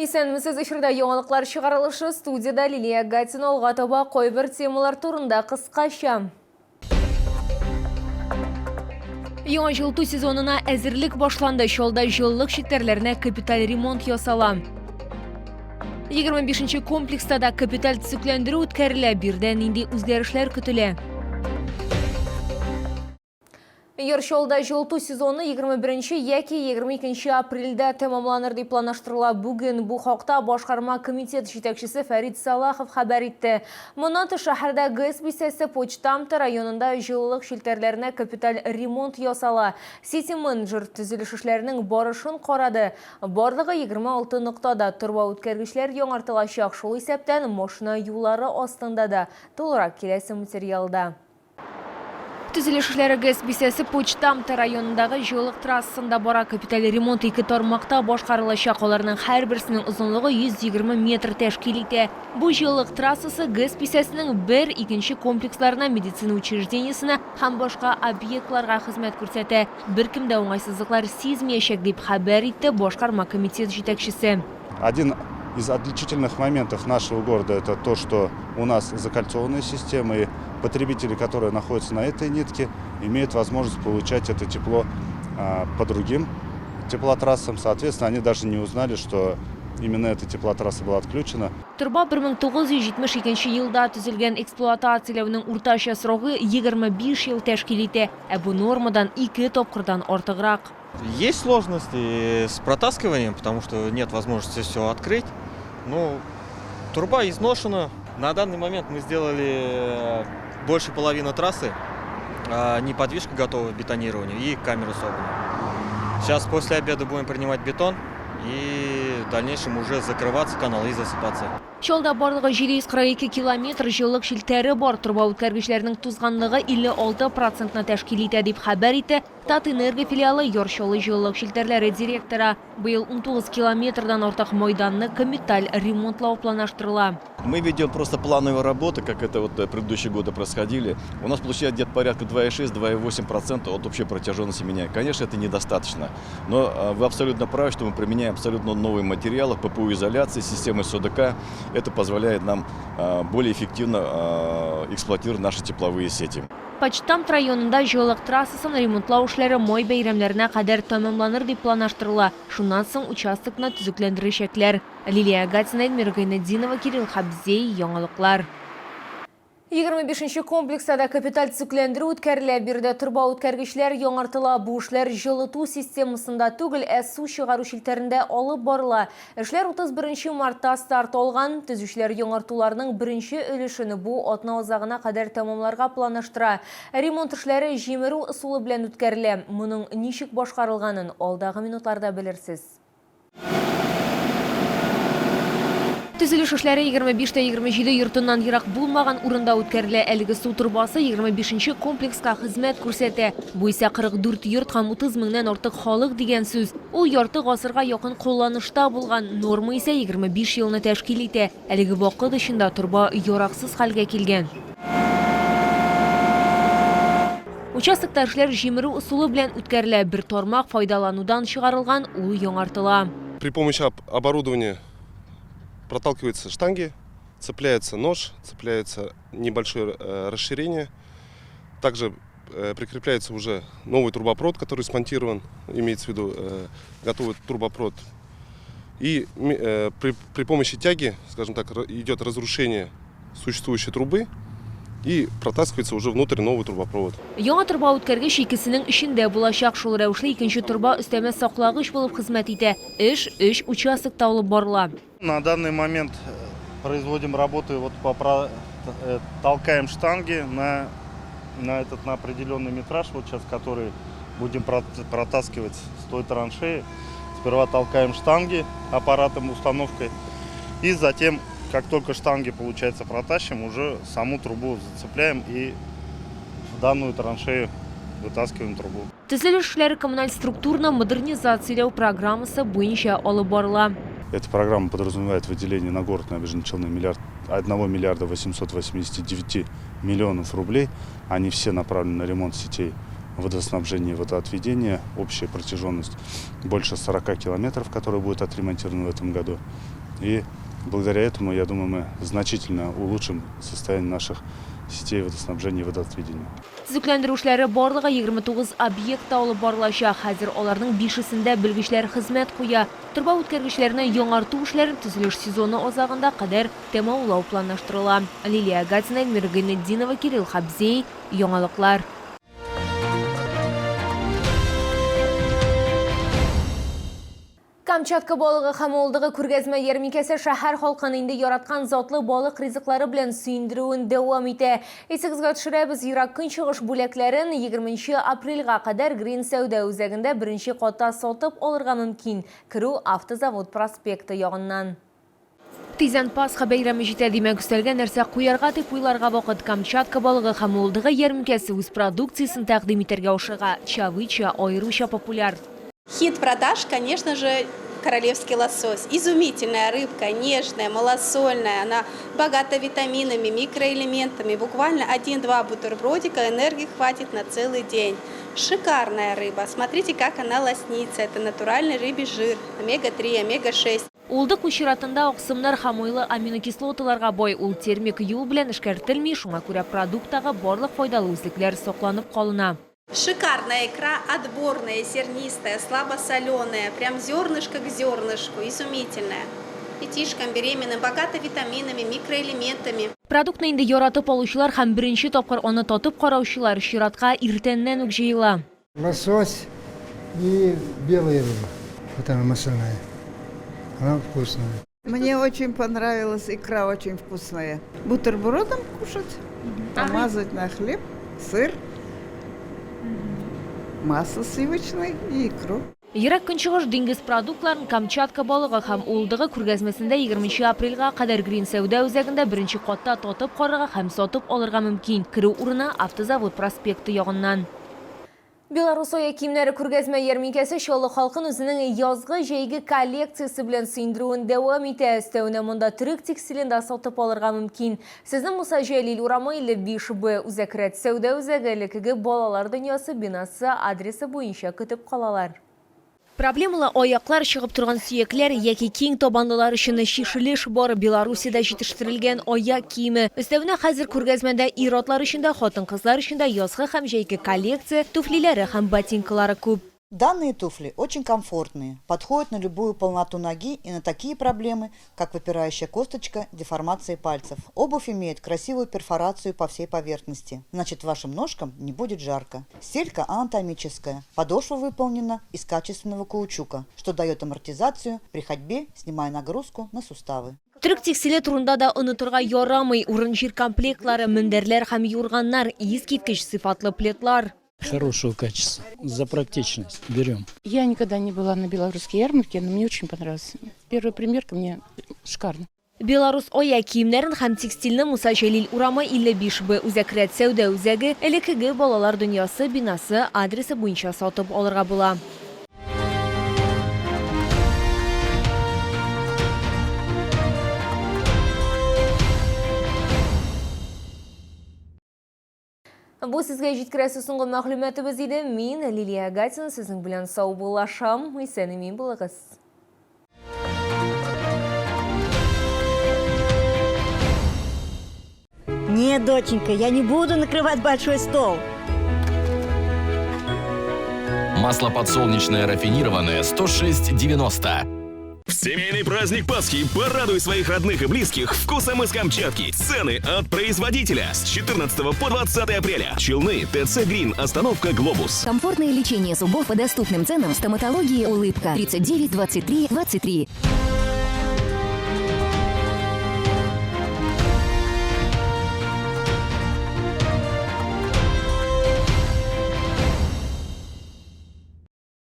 Исәнмесез, эфирда яңалыклар чыгарылышы, студиядә Лилия Гатина. Алга таба кайбер темалар турында кыскача. Яңа җылыту сезонына әзерлек башланды. Чалда җылылык челтәрләренә капиталь ремонт ясала. 25 нче комплекста да капиталь төзекләндерү үткәрелә. Биредә нинди үзгәрешләр көтелә? Яр Чаллыда җылыту сезоны 21 яки 22 апрельдә тәмамланыр дип планлаштырыла. Бүген бу хакта башкарма комитет җитәкчесе Фәрит Салахов хәбәр итте. Моннан тыш, шәһәрдә ГЭС бистәсе Почтамта районында җылылык челтәрләренә капиталь ремонт ясала. Сити-менеджер төзелеш эшләренең барышын карады. Барлыгы 26 ноктада торба үткәргечләр яңартылачак, шул исәптән машина юллары астында да. Тулырак киләсе материалда. Төзелеш эшләре ГЭС бистәсе Почтамта районындагы җылылык трассасында бара. Капиталь ремонт ике тармакта башкарылачак. Аларның һәрберсенең озынлыгы 120 метр тәшкил итә. Бу җылылык трассасы ГЭС бистәсенең бер, икенче комплексларына, медицина учреждениесенә һәм башка объектларга хезмәт күрсәтә. Беркем дә уңайсызлыклар сизмиячәк, дип хәбәр итте башкарма комитет җитәкчесе. Один из отличительных моментов нашего города это то, что у нас закольцованная система, и потребители, которые находятся на этой нитке, имеют возможность получать это тепло по другим теплотрассам. Соответственно, они даже не узнали, что именно эта теплотрасса была отключена. Торба 1972 елда төзелгән, эксплуатацияләүнең уртача срогы 25 ел тәшкил итә, ә бу нормадан ике тапкырдан артыграк. Есть сложности с протаскиванием, потому что нет возможности все открыть. Ну, труба изношена. На данный момент мы сделали больше половины трассы. Неподвижка готова к бетонированию и камеры собраны. Сейчас после обеда будем принимать бетон и в дальнейшем уже закрываться канал и засыпаться. Чаллыда барлыгы 742 километр җылылык челтәре бар. Торба үткәргечләрнең тузганлыгы 56 процентны тәшкил итә, дип хәбәр итте Татэнерго филиалы Яр Чаллы җылылык челтәрләре директоры. Быел 19 километрдан артык майданны капиталь ремонтлау планлаштырыла. Мы ведем просто плановые работы, как это вот предыдущие годы происходили. У нас получается где-то порядка 2,6-2,8% от общей протяженности меняем. Конечно, это недостаточно. Но вы абсолютно правы, что мы применяем абсолютно новые материалы, ППУ-изоляции, системы СОДК. Это позволяет нам более эффективно эксплуатировать наши тепловые сети. Почтамт районында җылылык трассасын ремонтлау эшләре май бәйрәмнәренә кадәр тәмамланыр дип планлаштырыла. Шуннан соң участокны төзекләндерәчәкләр. Лилия Гатина, Эльмира Гайнетдинова, Кирилл Хабзей, Яңалыклар. 25 нче комплекста да капиталь төзекләндерү үткәрелә. Биредә торба үткәргечләр яңартыла. Бу эшләр җылыту системасында түгел, ә су чыгару челтәрендә алып барыла. Эшләр 31 нче мартта старт алган. Төзүчеләр яңартуларның беренче өлешен бу атна азагына кадәр тәмамларга планлаштыра. Ремонт эшләре җимерү ысулы белән үткәрелә. Моның ничек башкарылганын алдагы минутларда белерсез. Төзелеш эшләре 25 тә 27 йортыннан ерак булмаган урында үткәрелә. Әлеге су торбасы 25 нче комплекска хезмәт күрсәтә. Бу исә 44 йорт һәм 30 меңнән артык халык дигән сүз. Ул ярты гасырга якын кулланышта булган, норма исә 25 елны тәшкил итә. Әлеге вакыт эчендә торба яраксыз хәлгә килгән. Участокта эшләр җимерү ысулы белән үткәрелә. Бер тармак файдаланудан чыгарылган, ул яңартыла. При помощи оборудования проталкиваются штанги, цепляется нож, цепляется небольшое расширение. Также прикрепляется уже новый трубопровод, который смонтирован, имеется в виду готовый трубопровод. И при помощи тяги, скажем так, идет разрушение существующей трубы и протаскивается уже внутрь новый трубопровод. Яңа торба үткәргеч икесенең эчендә булачак. Шул рәвешле икенче торба өстәмә саклагыч булып хезмәт итә. Эш өч участокта алып барыла. На данный момент производим работы, вот по толкаем штанги на этот, на определенный метраж, вот сейчас, который будем протаскивать с той траншеи. Сперва толкаем штанги аппаратом, установкой, и затем, как только штанги, получается, протащим, уже саму трубу зацепляем и в данную траншею вытаскиваем трубу. Төзелеш эшләре коммуналь структураны модернизацияләү программасы буенча алып барыла. Эта программа подразумевает выделение на город Набережные Челны 1 миллиарда 889 миллионов рублей. Они все направлены на ремонт сетей водоснабжения и водоотведения. Общая протяженность больше 40 километров, которая будет отремонтирована в этом году. И благодаря этому, я думаю, мы значительно улучшим состояние наших сетей водоснабжения и водоотведения. Төзекләндерү эшләре барлыгы 29 объектта алып барылачак. Хәзер аларның бишесендә белгечләр хезмәт куя. Торба үткәргечләрне яңарту эшләрен төзелеш сезоны азагында кадәр тәмамлау планлаштырыла. Лилия Гатина, Эльмира Гайнетдинова, Кирилл Хабзей. Яңалыклар. Камчатка балыгы һәм уылдыгы күргәзмә ярминкәсе шәһәр халкын инде яраткан затлы балык ризыклары белән сөендерүен дәвам итә. Исегезгә төшерәбез, Ерак Көнчыгыш бүләкләрен 20 апрельгә кадәр Грин сәүдә үзәгендә беренче катта сатып алырга мөмкин. Керү Автозавод проспекты ягыннан. Тиздән Пасха бәйрәме җитә, димәк, өстәлгә нәрсә куярга дип уйларга вакыт. Камчатка балыгы һәм уылдыгы ярминкәсе үз продукциясен тәкъдим итәргә ашыга. Чавыча аеруча популяр. Хит продаж, конечно же, королевский лосось. Изумительная рыбка, нежная, малосольная, она богата витаминами, микроэлементами. Буквально 1-2 бутербродика энергии хватит на целый день. Шикарная рыба. Смотрите, как она лоснится. Это натуральный рыбий жир, омега-3, омега-6. Уылдык үз чиратында аксымнар һәм майлы аминокислоталарга бай. Ул термик юл белән эшкәртелми, шуңа күрә продукттагы барлык файдалы үзлекләр сакланып калына. Шикарная икра, отборная, зернистая, слабосоленая, прям зернышко к зернышку, изумительная. Детишкам, беременным, богата витаминами, микроэлементами. Продуктны инде яратып алучылар һәм беренче тапкыр аны татып караучылар чиратка иртәннән үк җыела. Лосось и белая рыба, вот она масляная, она вкусная. Мне очень понравилась икра, очень вкусная. Бутербродом кушать, помазать на хлеб, сыр, масло сливочное и икру. Ерак Көнчыгыш диңгез продуктларын Камчатка балыгы һәм уылдыгы күргәзмәсендә 20 апрельгә кадәр Грин сәүдә үзәгендә беренче катта татып карарга һәм сатып алырга мөмкин. Керү урыны Автозавод проспекты ягыннан. Беларус аяк киемнәре күргәзмә ярминкәсе Чаллы халкын үзенең язгы-җәйге коллекциясе белән сөендерүен дәвам итә. Өстәвенә монда төрек текстилен дә сатып алырга мөмкин. Сезне Муса Җәлил урамы 55 Б Үзәк рәт сәүдә үзәге элеккеге Балалар дөньясы бинасы адресы буенча көтеп калалар. Проблемалы аяклар, чыгып торган сөякләр яки киң табанлылар өчен чишелеш бар Белоруссиядә җитештерелгән аяк киеме. Өстәвенә хәзер күргәзмәдә ир-атлар өчен дә, хатын-кызлар өчен дә язгы һәм җәйге коллекция, туфлиләре һәм ботинкалары күп. Данные туфли очень комфортные, подходят на любую полноту ноги и на такие проблемы, как выпирающая косточка, деформация пальцев. Обувь имеет красивую перфорацию по всей поверхности, значит, вашим ножкам не будет жарко. Стелька анатомическая, подошва выполнена из качественного каучука, что дает амортизацию при ходьбе, снимая нагрузку на суставы. Төрек текстиле турында да онытырга ярамый. Урын-җир комплектлары, мендәрләр һәм юрганнар, искиткеч сыйфатлы пледлар. Хорошего качества. За практичность берем. Я никогда не была на белорусской ярмарке, но мне очень понравилось. Первая примерка мне шикарно. Беларус аяк киемнәрен һәм текстильне Муса Җәлил урамы 55 Б Үзәк рәт сәүдә үзәге, элеккеге Балалар дөньясы бинасы адресы буенча сатып алырга була. Бу сезгә җиткерәсе соңгы мәгълүматыбыз иде. Мин, Лилия Гатина, сезнең белән саубуллашам. Исән-имин булыгыз. Нет, доченька, я не буду накрывать большой стол. Масло подсолнечное рафинированное 106,90. В семейный праздник Пасхи порадуй своих родных и близких вкусом из Камчатки. Цены от производителя с 14 по 20 апреля. Челны, ТЦ Грин, остановка Глобус. Комфортное лечение зубов по доступным ценам в стоматологии «Улыбка». 39 23 23.